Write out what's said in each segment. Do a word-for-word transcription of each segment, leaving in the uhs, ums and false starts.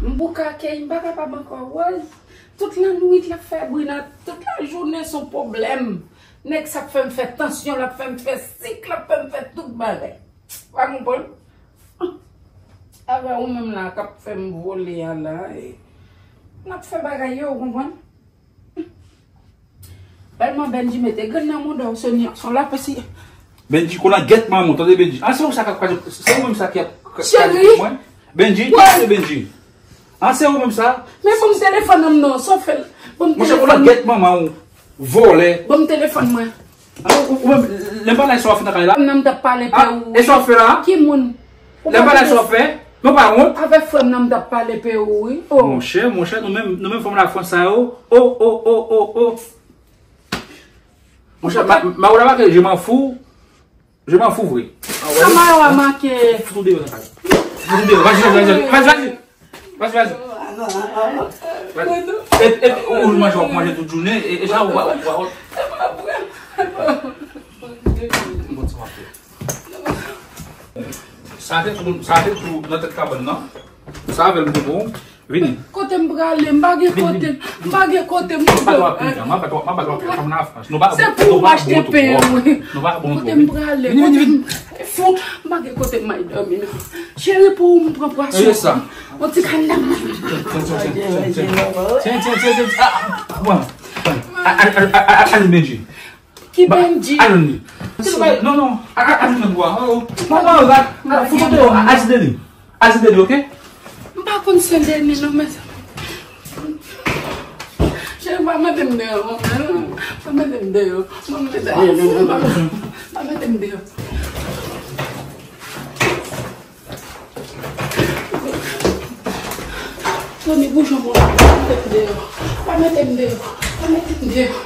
M bouke akèy, m pa kapab ankò, Rose. Tout lannwit l ap fè bri nan, tout lajounen se yon pwoblèm. Nèg sa ap fè m fè tansyon, l ap fè m fè sik, l ap fè m fè tout bagay. Ou pa konprann? Avè ou menm la k ap fè m vole a la, e, n ap fè bagay yo, ou konprann? Tèlman Benji mete grenn nan mouda w, Sonia, son la pesi. Benji, konan gèt manman w, tande Benji. Ah, se ou sa k ap kraze, se ou menm sa ki ap kraze mwen. Benji, ki se Benji? Ah, se ou menm sa? Men ban m telefòn nan m non, sa w fè l. Ban m telefòn. Monchè, konan gèt manman w, vòlè. Ban m telefòn mwen. Ah, ou, ou menm, lè m pale sa w ap fè nan kay la? Nan m t ap pale pe ou. Ah, e sa w ap fè la? Ki moun? Lè m pale sa w ap fè? Nou pa wont? Avèk frè m nan m t ap pale pe ou, wi. Oh. Monchè, monchè, nou menm, nou menm fanm Lafrans sa yo. Oh, oh, oh, oh, oh. Monchè, ma, ma, ou la make, je m'en fous. Je m'en fous vre. Ah, wè? Sa Mayowa make. Fout ou deyò nan kay. Fout ou deyò. Vas-y, vas-y, vas-y, vas-y. Vas-y, vas-y. Vas-y. E, e, ou manje, w ap manje tout jounen, e, e sa, ou pa, ou pa, ou pa. Bon, sa w ap fè. Sa te tou, sa te tou nan tèt kabann nan. Sa avè l m te bon. Vini. Kote m prale? M pa gen kote. M pa gen kote m. M pa dwe ap pran, m pa dwe, m pa dwe ap pran nan Frans. Nou pa, se pou nou pa achte pen, wi. Nou pa bon. Kote m prale? Vini, vini, vini. Fou, m pa gen kote m ay dòmi non. Cheri, pou ou m pran pwason. Yon ti kanna. Tiens, tiens, tiens, tiens, tiens. Tiens, tiens, tiens, tiens. Ah, ah, ah, ah, ah, ah, Benji. Ki Benji? Ajoute li. Non, non. Ajoute nan bwa. Oh, oh. Manman, fout kote yo. Ajoute li. Ajoute li, ok? M pa konn se Deni non, mezanmi. Cheri, pa mete m deyò, pa mete m deyò. Pa mete m deyò. Tony, boujon mwen, pa mete m deyò. Pa mete m deyò. Pa mete m deyò.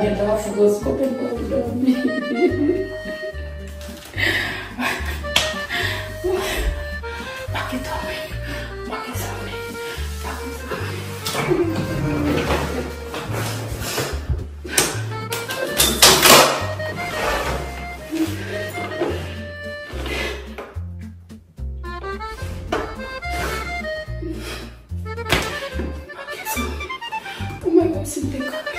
Gen Lafrans, kote m pral dòmi? Pa gen dòmi, pa gen dòmi, pa gen dòmi. Ou menm, menm si m te ka